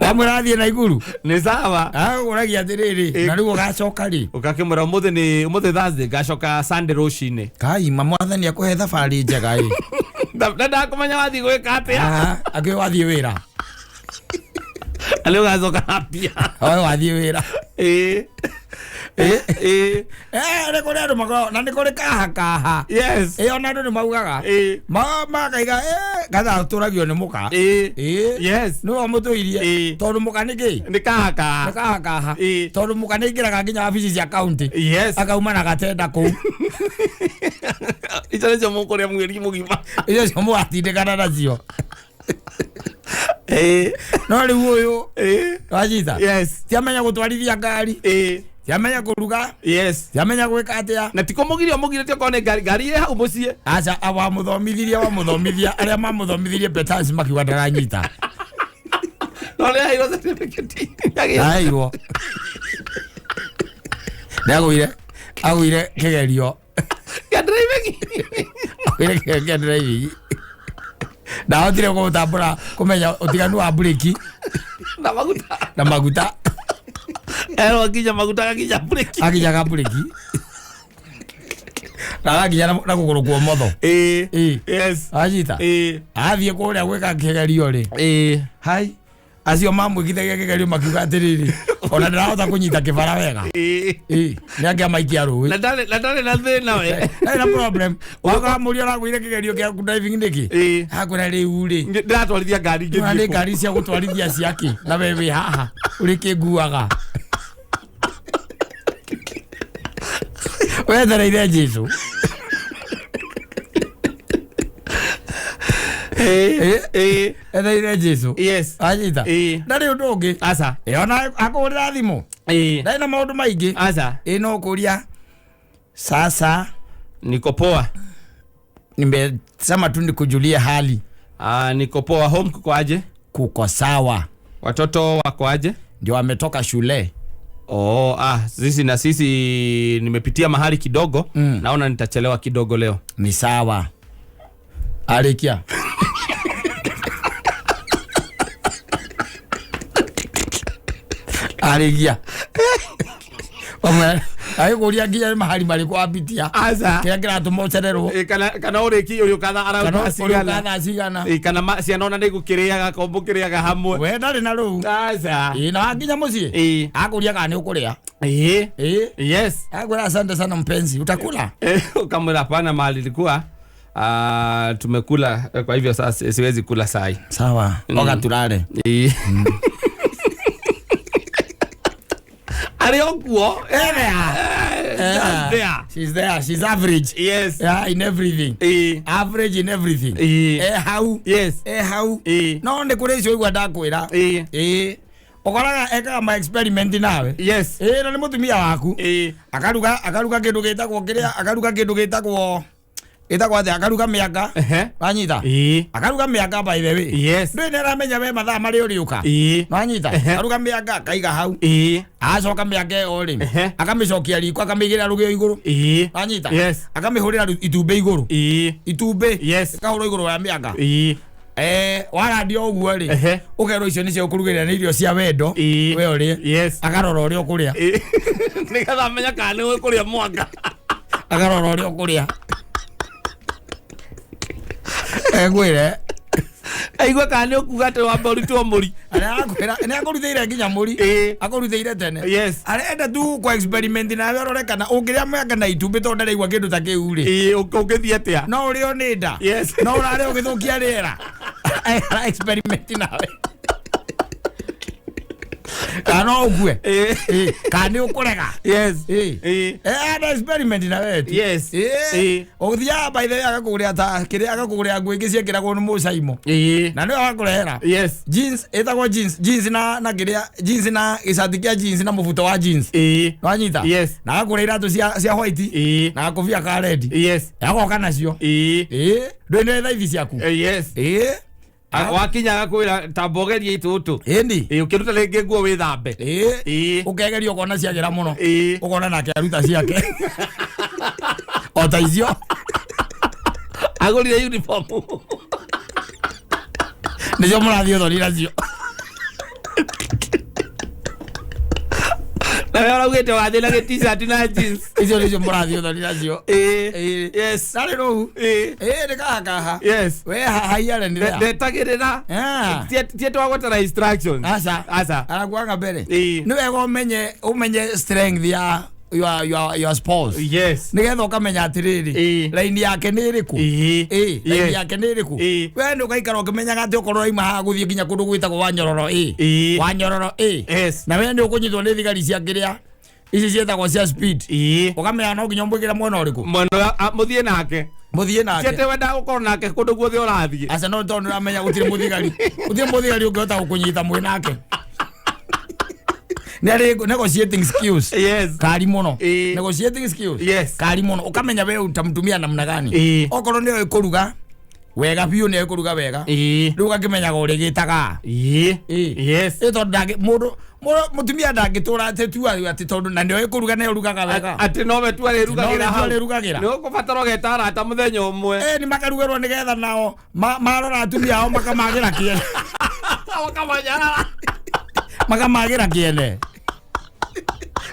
Wamwĩra athiĩ na iguru, nĩ sawa. Agũragia atĩrĩrĩ, na rĩu ũgacoka rĩ? Ũgakĩmwĩra ũmũthĩ nĩ ũmũthĩ Thursday, ngacoka Sunday rũcinĩ. Kai ma mwathani akũhe thabarĩ njega ĩ. Ndakũmenya wathiĩ gwĩka atĩa. Akĩũĩ wathiĩ wĩra. Na rĩu ũgacoka na mbia. Oe wathiĩ wĩra. Ĩ ĩ ĩ. Eh, nĩ kũrĩ andũ makoragwo na nĩ kũrĩ kaha kaha. Ĩ, ona andũ nĩ maugaga makaiga gatha tũragio nĩ mũka. Nĩwe mũtũirie. Tondũ mũka nĩ kĩ? Nĩ kaha kaha. Nĩ kaha kaha. Tondũ mũka nĩ aingĩraga nginya wabici cia kaunti, akauma na gatenda kũu. Icio nĩcio mũkũrĩa mweri mũgima. Icio cio mũgatindĩkana nacio. No rĩu ũyũ, wanyita? Yes. Tiamenya gũtwarithia ngari, tiamenya kũruga, tiamenya gwĩka atĩa. Na ti kũmũgiria ũmũgirĩtie okorwo nĩ ngari, ngari ĩ hau mũciĩ. Aca, wamũthomithirie, wamũthomithia, arĩa mamũthomithirie petans makiuga ndaranyita. No nĩ aheirwo certificate. Ndaheirwo nĩagũire, agũire kĩgerio Kĩa driving. Agũire kĩgerio kĩa driving. Ndahotire gũtambũra kũmenya ũtiganu wa mburĩki na maguta. Na maguta. Erwo nginya maguta gakinya mburĩki. Akinyaga mburĩki na agakinya na kũgũrũ kwa ũmotho. Ĩĩ. Yes. Anyita. Ĩĩ. Athiĩ kũrĩa gwĩka kĩgerio rĩ, Ĩĩ. hai, acio mamwĩkithagia kĩgerio makiuga atĩrĩrĩ, ona ndĩrahota kũnyita kĩbara wega. Ĩĩ. Ĩĩ, nĩ angĩamaikia rũĩ. Na ndarĩ na thĩna we. Ndarĩ na problem. Wakamũria ũragũire kĩgerio kĩa driving nĩkĩ? Ĩĩ. Akwĩra rĩu rĩ, Ndĩratwarithia ngari na nĩ ngĩthiĩ kũ. ngari cia gũtwarithia ciake na we wĩ haha ũrĩ kĩnguaga wetereire Jesu. Ĩĩ. Ĩĩ. Etereire Jesu. Yes. Anyita. Ĩĩ. Ndarĩ ũndũ ũngĩ. Aca. Ĩ, ona akũhũrĩra thimũ Ĩĩ. ndarĩ na maũndũ maingĩ. Aca. Ĩ, no kũria sasa Niko poa. Nimesema tu nikujulie hali. Ah, niko poa. Home kuko aje? Kuko sawa. Watoto wako aje? Ndio wametoka shule. Oh, sisi na sisi nimepitia mahali kidogo. Naona nitachelewa kidogo leo. Ni sawa. Arikia. Arikia. Agĩkũria nginya nĩ mahali marĩkũ wapitia. Aca. Kĩrĩa kĩratũma ũcererwo. Ĩ, kana ũrĩki ũrĩũka thaa Kana arauka ũrĩũka cigana. thaa cigana. Ĩ, kana ciana ona nĩigũkĩrĩaga ko mũkĩrĩaga hamwe. We ndarĩ na rũu. Aca. Ĩ, na wakinya mũciĩ. Ĩ. Akũria kana nĩ ũkũrĩa. Ĩ. Ĩ. Yes. Akwĩra asante sana mpenzi, utakula? Ukamwĩra hapana, mahali nilikuwa tumekula, kwa hivyo sasa siwezi kula sai. Sawa. Oga tulale. Ĩ. Arĩ o kuo. There. Just there. She's there. She's average. Yes. Yeah, in everything. Ĩ. Average in everything. Ĩ. Hau. Yes. Hau. Ĩ. No nĩ kũrĩ icio igua ndakwĩra. Ĩ. Ĩ. Ũkoraga ekaga ma experiment nawe. Yes. Ĩ, na nĩ mũtumia waku. Ĩ. Akaruga kĩndũ gĩtagwo kĩrĩa, akaruga kĩndũ gĩtagwo atĩa, akaruga mĩanga. Ehe. Wanyita? Ĩ. Akaruga mĩanga by the way. Yes. Ndũĩ nĩ aramenya we mathaa marĩa ũrĩũka. Ĩ. Wanyita? Ehe. Akaruga mĩanga akaiga hau. Ĩ. Acoka mĩanga ĩyo rĩ, Ehe. akamĩcokia riko akamĩigĩrĩra rũgĩo igũrũ. Ĩ. Wanyita? Yes. Akamĩhũrĩra itumbĩ igũrũ. Ĩ. Itumbĩ. Yes. Ĩkahũrwo igũrũ wa mĩanga. Ĩ. Warandia ũguo rĩ, Ehe. ũkerwo icio nĩcio ũkũrugĩrĩra nĩ irio cia wendo. Ĩ. We ũrĩe. Yes. Akarora ũrĩa ũkũrĩa. Ĩ. Nĩgetha amenye kana nĩ ũkũrĩa mwanga. Akarora ũrĩa ũkũrĩa. Egwĩre. Aigua kana nĩ ũkuga atĩ wamba ũrutwo mũri. Arakwĩra nĩ akũrutĩire nginya mũri. Ĩ. Akũrutĩire tene. Yes. Arenda tu kwa experiment nawe ũrore kana ũngĩrĩa mĩanga na itumbĩ tondũ ndaraigua kĩndũ ta kĩu rĩ. Ĩ, ũngĩthiĩ atĩa? No ũrĩo nĩ nda. Yes. No ũrarĩa ũgĩthũkia rĩera. Ara experiment nawe. Kana no ũkue. Ĩ. Ĩ, kana nĩ ũkũrega. Yes. Ĩ. Ĩ. Ana experiment nawe tu. Yes. Ĩ. Ĩ. Ũthiaga by the way agakũgũrĩra ta kĩrĩa agakũgũrĩra nguo ingĩ ciekĩragwo nĩ mũcaimo. Ĩ. Na nĩwe agakũrehera. Yes. Jeans ĩtagwo jeans, jeans na kĩrĩa jeans na gĩcati kĩa jeans na mũbuto wa jeans. Ĩ. Wanyita? Yes. Na agakũgũrĩra iratũ cia white. Ĩ. Na gakobia ka red. Yes. Agoka nacio. Ĩ. Ĩ. Ndũĩ nĩ thaithi ciaku. Yes. Ĩ. Wakinya agakwĩra tamba ũgerie itũtũ. Ĩni. Ĩ, ũkĩruta rĩngĩ nguo wĩthambe. Ĩ. Ĩ. Ũkegeria ũkona ciagĩra mũno. Ĩ. Ũkona nake aruta ciake. O ta icio. Agũrire uniform. Nĩcio mũrathiĩ ũthoni nacio. Na we ũraugĩte wathiĩ na gĩ-t-shirt na jeans. Icio nĩcio mũrathiĩ ũthoni nacio. Ĩ. Ĩ. Yes. Narĩ rũu. Ĩ. Ĩ, nĩ kaha kaha. Yes. We haha iare nĩ there. Ndetagĩrĩra. Ah. Tie twagwetera instructions. Aca. Aca. Arakuanga mbere. Ĩ. Nĩ wega ũmenye strength ya your spouse. Yes. Nĩgetha ũkamenya atĩrĩrĩ, Ĩ. raini yake nĩ ĩrĩkũ. Ĩ. Ĩ, raini Yes. yake nĩ ĩrĩkũ. Ĩ. We nĩ ũgaikara ũkĩmenyaga atĩ okorwo ũrauma haha gũthiĩ nginya kũndũ gwĩtagwo Wanyororo ĩ. Ĩ. Wanyororo ĩ. Yes. Na we nĩ ũkũnyitwo nĩ thigari cia kĩrĩa ici ciĩtagwo cia speed. Ĩ. Ũkamenya no nginya ũmwĩkĩre mwena ũrĩkũ. Mwena mũthiĩ nake. Mũthiĩ nake. Ti atĩ wendaga gũkorwo nake kũndũ guothe ũrathiĩ. Aca no tondũ nĩũramenya gũtirĩ mũthigari. Gũtirĩ mũthigari ũngĩhota gũkũnyita mwĩ nake. Nĩ arĩ negotiating skills. Yes. Kari mũno. Ĩ. Negotiating skills. Yes. Kari mũno. Ũkamenya we utamtumia namna gani. Ĩ. Okorwo nĩ oĩ kũruga, Wega biũ nĩ ekũruga wega. Rĩu ũgakĩmenyaga ũrĩgĩtaga. Yes. Ĩ tondũ ndangĩ mũndũ mũtumia ndangĩtũra atĩ tu atĩ tondũ na nĩoĩ kũruga nĩ ũrugaga wega. Atĩ nowe tu arĩrugagĩra Nowe tu hau. arĩrugagĩra. Nĩ ũkũbatara ũgeta arata mũthenya ũmwe. Nĩ makarugĩrwo nĩgetha nao marora atumia ao makamagĩra kĩene. Makamanyarara. Makamagĩra kĩene.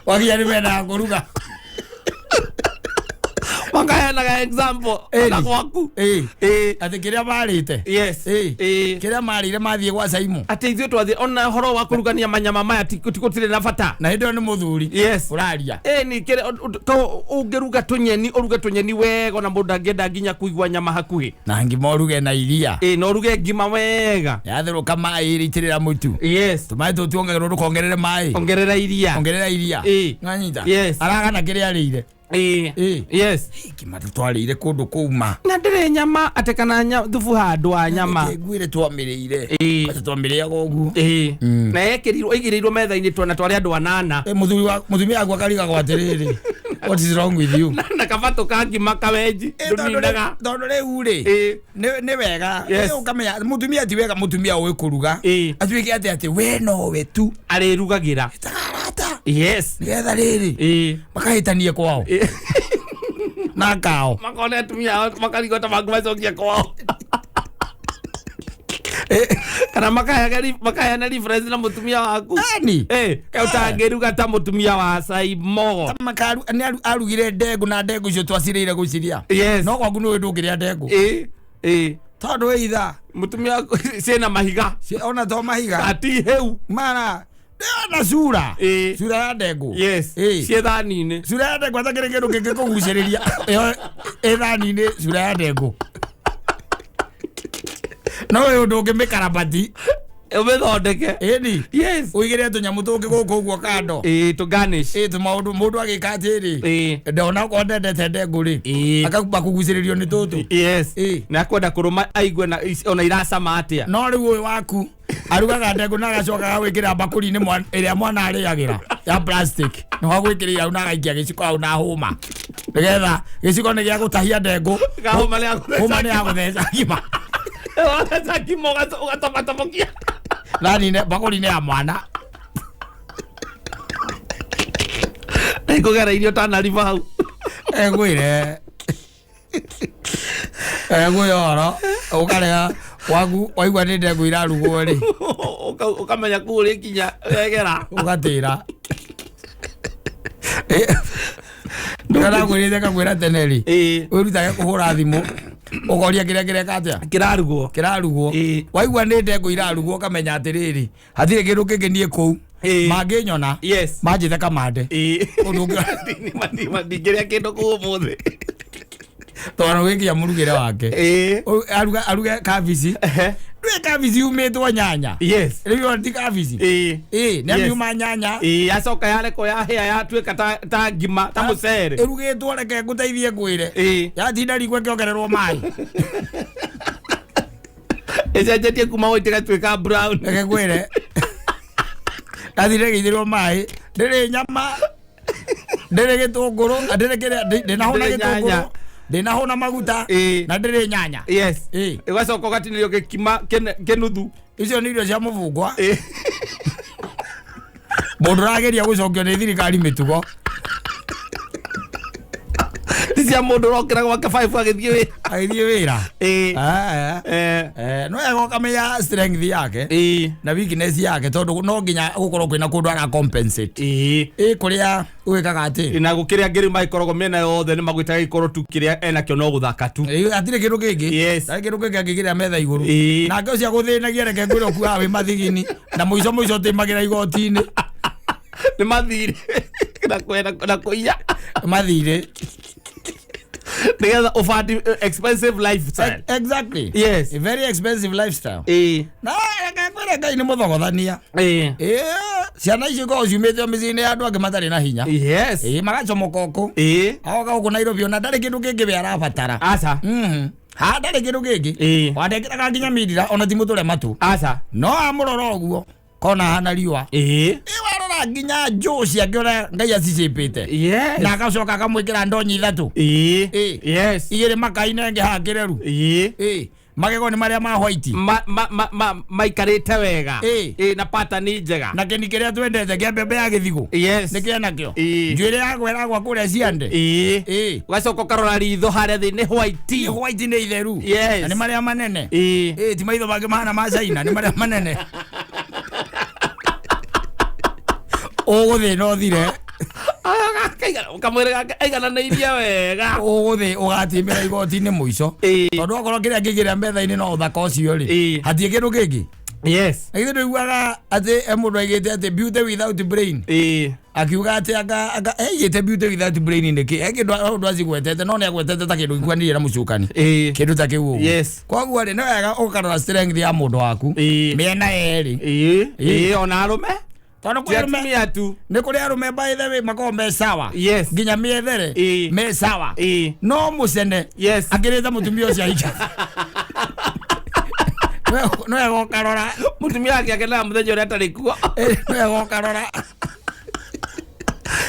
Wakinya nĩ mendaga kũruga. Makaheanaga example ona gwaku. Atĩ kĩrĩa marĩte. Yes. Kĩrĩa marĩire mathiĩ gwa Saimu. Atĩ ithuĩ twathiĩ ona ũhoro wa kũrugania manyama maya ti gũtirĩ na bata. Na hĩndĩ ĩyo nĩ mũthuri. Yes. Ũraria. Ni kĩrĩa ũngĩruga tũnyeni, ũruge tũnyeni wega ona mũndũ angĩenda nginya kũigua nyama hakuhĩ. Na ngima ũruge na iria. Na ũruge ngima wega. Yatherũka maĩ itĩrĩra mũtu. Yes. Tũmaĩ tũtũ tuongagĩrwo ndũkongerere maĩ. Ongerera iria. Ongerera iria. Nganyita. Yes. Aragana kĩrĩa arĩire. Yes. Ngima twarĩire kũndũ kũu ma. Na ndĩrĩ nyama atĩ kana thubu handũ wa nyama. Ngwĩre twamĩrĩire. Atĩ twamĩrĩaga ũguo. Na yekĩrirwo ĩigĩrĩirwo metha-inĩ twana twarĩ andũ anana. Mũthuri wa mũtumia waku akarigagwo atĩrĩrĩ. What is wrong with you? Na kabatũ ka ngima kawenji. Ndũninaga. Tondũ rĩu rĩ. Nĩ wega. Yes. Ũkamenya mũtumia ti wega mũtumia ũĩ kũruga. Atuĩke atĩ we nowe tu. Arĩrugagĩra. Yes. Nĩgetha rĩrĩ. Makahĩtanie kwao. Na kao. Makona atumia ao makarigwo ta mangĩmacokia kwao. Kana makaheana reference na mũtumia waku. Ani. Kaĩ ũtangĩruga ta mũtumia wa Saimo. Makaru nĩ arugire ndengũ na ndengũ icio twacirĩire gũciria. Yes. No gwaku nĩũĩ ndũngĩrĩa ndengũ. Tondũ wĩ itha. Mũtumia waku ciĩna mahiga. Ona to mahiga. Ati heu. Mara. Na sura. Sura ya ndengũ. Yes. Ciĩ thani-inĩ. Sura ya ndengũ atakĩrĩ kĩndũ kĩngĩ kũgucĩrĩria. Ĩyo ĩ thani-inĩ sura ya ndengũ. No ũyũ ũndũ ũngĩmĩkarabati. Ũmĩthondeke. Ĩni. Yes. Ũigĩrĩre tũnyamũ tũngĩ gũkũ ũguo kando. Tũ garnish. Tũmaũndũ mũndũ agĩka atĩrĩ. Ndona okorwo ndendete ndengũ rĩ. Akamba kũgucĩrĩrio nĩ tũtũ. Yes. Na akwenda kũrũma aigue na ona iracama atĩa. No rĩu ũyũ waku arugaga ndengũ na agacoka agagwĩkĩra mbakũri-inĩ ĩrĩa mwana arĩagĩra ya plastic. Nĩ wagwĩkĩrĩra hau na agaikia gĩciko hau na hũma. Nĩgetha gĩciko nĩ gĩa gũtahia ndengũ. Hũma nĩ ya gũtheca ngima. Ũgatheca ngima ũgatobotobokia. Thani-inĩ mbakũri-inĩ ya mwana. Nĩngũgera irio ũtanariba hau. Ngwĩre. Ngwĩre ũhoro ũkarega waku waigua nĩ ndengũ irarugwo rĩ. Ũkamenya kũu ũrĩkinya wegera. Ũgatĩra. Ndĩrakwĩrĩte ngakwĩra tene rĩ. Wĩrutage kũhũra thimũ. Ũkoria kĩrĩa kĩreka atĩa? Kĩrarugwo. Kĩrarugwo. Waigua nĩ ndengũ irarugwo ũkamenya atĩrĩrĩ, hatirĩ kĩndũ kĩngĩ niĩ kũu. Mangĩnyona. Yes. Manjĩte kamande. Ũndũ ũngĩ ndingĩrĩa kĩndũ kũu ũmũthĩ. Tondũ wĩkia mũrugĩre wake. Aruge kabici. Ndũĩ kabici yumĩtwo nyanya. Yes. Rĩu ti kabici. Nĩ amiuma nyanya. Yacoka yarekwo yahĩa yatuĩka ta ngima ta mũcere. Ĩrugĩtwo reke ngũteithie ngwĩre. Yatinda riko ĩkĩongererwo maĩ. Ĩcenjetie kuma white ĩgatuĩka brown. Reke ngwĩre. Yathire ĩgĩitĩrwo maĩ. Ndĩrĩ nyama. Ndĩrĩ gĩtũngũrũ. Ndĩrĩ kĩrĩa ndĩnahũna gĩtũngũrũ. Ndĩnahũna maguta. Na ndĩrĩ nyanya. Yes. Ũgacoka ũgatinĩrio gĩkima kĩnuthu. Icio nĩ irio cia mũbungwa. Mũndũ ũrageria gũcokio nĩ thirikari mĩtugo. Ti cia mũndũ ũrokĩra gwake 5 agĩthiĩ wĩra. Agĩthiĩ wĩra. No wega ũkamenya strength yake. Na weakness yake tondũ no nginya gũkorwo kwĩna kũndũ ara compensate. Kũrĩa ũgĩkaga atĩ. Na gũkĩrĩa ngĩrĩ magĩkoragwo mĩena yothe nĩ magwĩtaga gĩkorwo tu kĩrĩa enakĩo no gũthaka tu. Hatirĩ kĩndũ kĩngĩ. Yes. Hatirĩ kĩndũ kĩngĩ angĩkĩrĩa metha igũrũ. Nake ũcio agũthĩnagia reke ngwĩre ũkuaga wĩ mathigini na mũico mũico ũtĩmagĩra igoti-inĩ. Nĩ mathirĩ. Na kũiya. Mathirĩ. Nĩgetha ũbandi expensive lifestyle. Exactly. Yes. A very expensive lifestyle. Na reke ngwĩre Ngai nĩ mũthogothania. Ciana icio ikoragwo ciumĩte mĩciĩ-inĩ ya andũ angĩ matarĩ na hinya. Yes. Magacomoka ũkũ. Agoka gũkũ Nairobi ona ndarĩ kĩndũ kĩngĩ we arabatara. Aca. Ha ndarĩ kĩndũ kĩngĩ. Wandekĩraga nginya mindira ona ti mũtũre matũ. Aca. No amũrora ũguo kona hana riũa. Warora nginya njũũ ciake ũrĩa Ngai acicĩpĩte. Yes. Na agacoka akamwĩkĩra ndonyi ithatũ. Yes. Igĩrĩ maka-inĩ ĩngĩ haha kĩreru. Magego nĩ marĩa ma white. Maikarĩte wega. Ĩ. Ĩ, na patani njega. Na kĩni kĩrĩa twendete kĩa mbembe ya gĩthigũ. Yes. Nĩ kĩa nakĩo. Ĩ. Njuĩrĩ yakwa ĩragwa kũrĩa ciande. Ĩ. Ĩ. Ũgacoka ũkarora ritho harĩa thĩ nĩ white. Nĩ white nĩ itheru. Yes. Na nĩ marĩa manene. Ĩ. Ĩ, ti maitho mangĩ mahana ma China, nĩ marĩa manene. Ũgũthĩna ũthire. Kamwĩrĩ gake aigananĩirie wega. Ũgũthĩ ũgatimĩra igoti-inĩ mũico. Ĩ. Tondũ okorwo kĩrĩa kĩngĩrĩa metha-inĩ no ũthaka ũcio rĩ. Ĩ. Hatirĩ kĩndũ kĩngĩ. Yes. Na githĩ ndũiguaga atĩ he mũndũ aigĩte atĩ beauty without brain. Ĩ. Akiuga atĩ anga aigĩte beauty without brain nĩkĩ? He kĩndũ ũndũ acigwetete no nĩ agwetete ta kĩndũ gĩkuanĩire na mũcukani. Ĩ. Kĩndũ ta kĩu ũguo. Yes. Koguo rĩ nĩ wega ũkarora strength ya mũndũ waku. Ĩ. Mĩena yerĩ. Ĩ. Ĩ, ona arũme. Tondũ Ti kwĩ arũme atumia tu. nĩ kũrĩ arũme by the way makoragwo me sawa. Yes. Nginya mĩethere Ĩ. me sawa. Ĩ. No mũcene Yes. akĩrĩte mũtumia ũcio aika. No wega ũkarora. Mũtumia wake akenaga mũthenya ũrĩa atarĩ kuo. Nĩ wega ũkarora.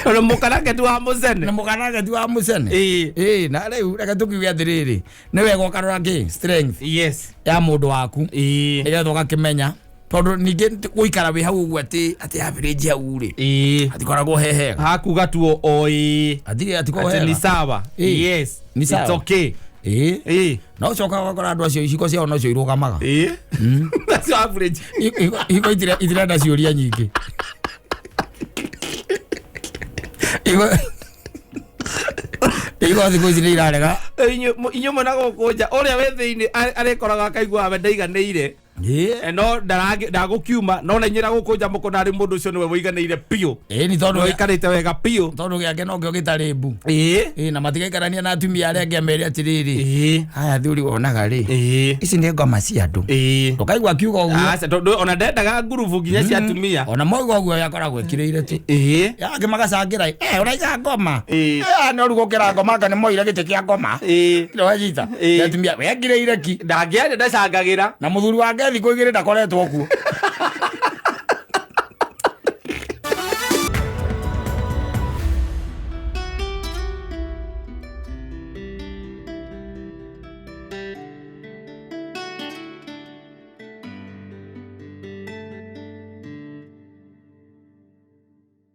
Tondũ mũkarake ti wa mũcene. Na mũkanake ti wa mũcene. Ĩ. Ĩ, na rĩu reke tũkiuge atĩrĩrĩ nĩ wega ũkarora kĩ strength Yes. ya mũndũ waku Ĩ. nĩgetha ũgakĩmenya tondũ ningĩ gũikara wĩ hau ũguo atĩ atĩ average hau rĩ Ĩ. hatikoragwo he hega Hakuga tu o ĩ. hatirĩ hatikoragwo Atĩ ni hega sawa. Ĩ. Yes. Ni sawa. It's okay. Ĩ. Ĩ. No ũcokaga ũgakora andũ acio iciko ciao nocio irũgamaga. Ĩ. That's average. Iko itirenda ciũria nyingĩ. Iko iko thikũ ici nĩ irarega. Inyuĩ mwena gũkũ nja ũrĩa wĩ thĩinĩ arĩkoraga akaigua we ndaiganĩire. Ĩ. No ndagũkiuma no na inyuĩ gũkũ nja mũkona arĩ mũndũ ũcio nĩwe wĩiganĩire biũ. Ĩ ni tondũ Nĩwe ũikarĩte wega biũ. tondũ gĩake no kĩo gĩtarĩ mbu. Ĩ. Ĩ, na matigaikarania na atumia arĩa angĩ amere atĩrĩrĩ. Ĩ. Haya thuri wonaga rĩ. Ĩ. Ici nĩ ngoma cia andũ. Ĩ. Ndũkaigua akiuga ũguo. Aca tondũ ona ndendaga ngurubu nginya cia atumia. Ona mauga ũguo yakoragwo ĩkirĩire tu. Ĩ. Angĩ magacangĩra eh ũraiga ngoma. Ĩ. Eh no rĩu gũkĩra ngoma anga nĩ moire gĩtĩ kĩa ngoma. Ĩ. Nĩwanyita. Ĩ. Atumia wekirĩire ki. Ndangĩaria ndacangagĩra. Na mũthuri wake thikũ igĩrĩ ndakoretwo kuo.